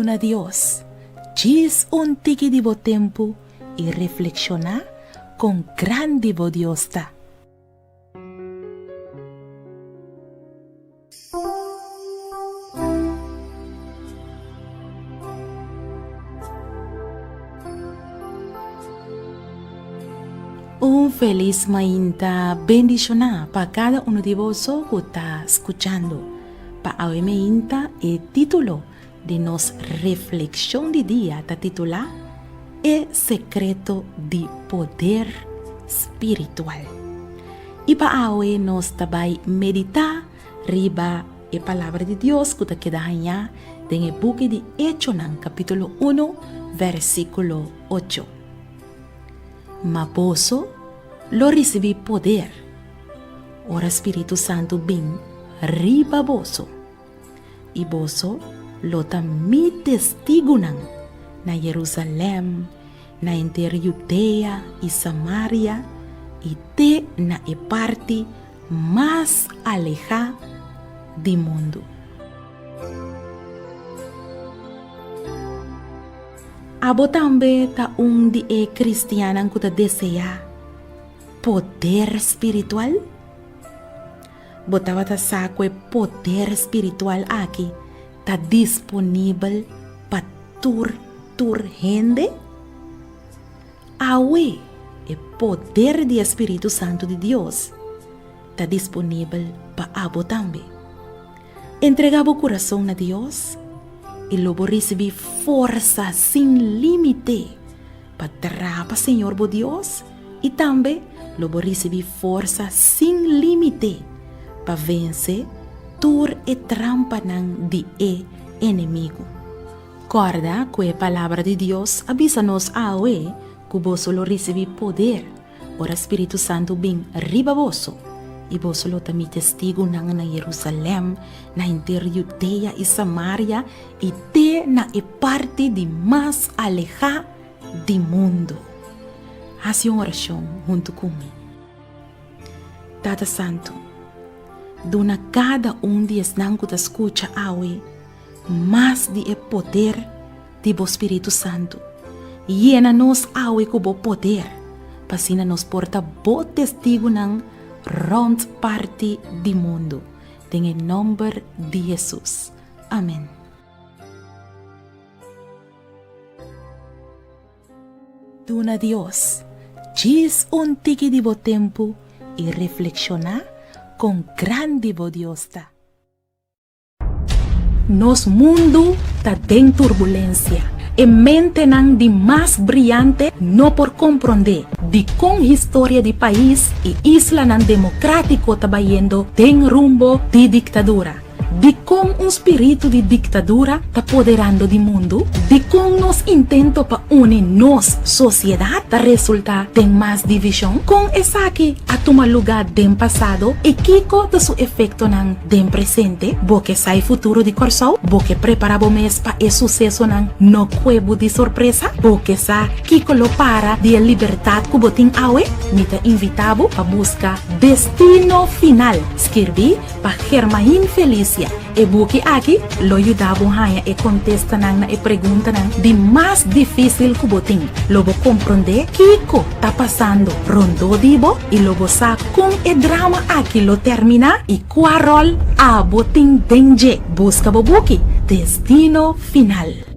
Duna Dios djis un tiki di bo tempu i reflekshoná kon grandi bo Dios ta. Un felis mainta bendishoná pa kada uno di boso ku ta skuchando. Pa awe meinta e título di nos reflekshon di dia ta titulá E Sekreto di Poder Spiritual. I pa awe nos ta bai meditá riba e Palabra di Dios ku ta keda hañá den e buki di Echonan kapítulo uno versíkulo ocho. Ma boso lo risibí poder ora spiritu santu bin riba boso. I boso lo ta mi testigunan na Jerusalèm, na henter Judea i Samaria i te na e parti mas alehá di mundu. Abo tambe ta un di e kristiannan ku ta deseá poder spiritual? Bo tabata sa ku e poder spiritual aki ta disponibel pa tur tur hende? Awe, e poder di e spiritu santu di Dios ta disponibel pa abo tambe. Entregá bo kurason na Dios i lo bo risibí forsa sin límite pa traha pa Señor bo Dios i tambe lo bo risibí forsa sin límite pa vense tur e trampanan di e enemigu. Kòrda ku e Palabra di Dios a bisa nos awe ku boso lo risibí poder ora spiritu santu bin riba boso, i boso lo ta mi testigunan na Jerusalèm, na henter Judea i Samaria i te na e parti di mas alehá di mundu. Hasi un orashon huntu ku mi. Tata Santu, duna kada un di esnan ku ta skucha awe mas di e poder di bo spiritu santu. Yena nos awe ku bo poder, pa asina nos por ta bo testigunan rònt parti di mundu. Den e nòmber di Hesus. Amen. Duna Dios djis un tiki di bo tempu i reflekshoná kon grandi bo Dios ta. Nos mundu ta den turbulensia. E mentenan di mas briante no por komprondé dikon historia di pais i islanan demokratiko ta bayendo den rumbo di diktadura. Dikon un spiritu di diktadura ta poderando di mundu? Dikon nos intento pa uni nos sosiedat ta resultá den mas divishon? Kon esaki a tuma lugá den pasado i kiko ta su efektonan den presente? Bo ke sa e futuro di Kòrsou? Bo ke prepará bo mes pa e susesonan no kue bo di sorpresa? Bo ke sa kiko lo para di e libertat ku bo tin awe? Mi ta invitá bo pa buska Destino Final, skirbí Pa Germain Felicia, e buki aki lo yuda bo haña e kontestanan na e preguntanan di mas difísil ku bo tin. Lo bo komprondé kiko ta pasando rondó di bo i lo bo sa kon e drama aki lo terminá i kua ròl abo tin den dje. Buska bo buki, Destino Final.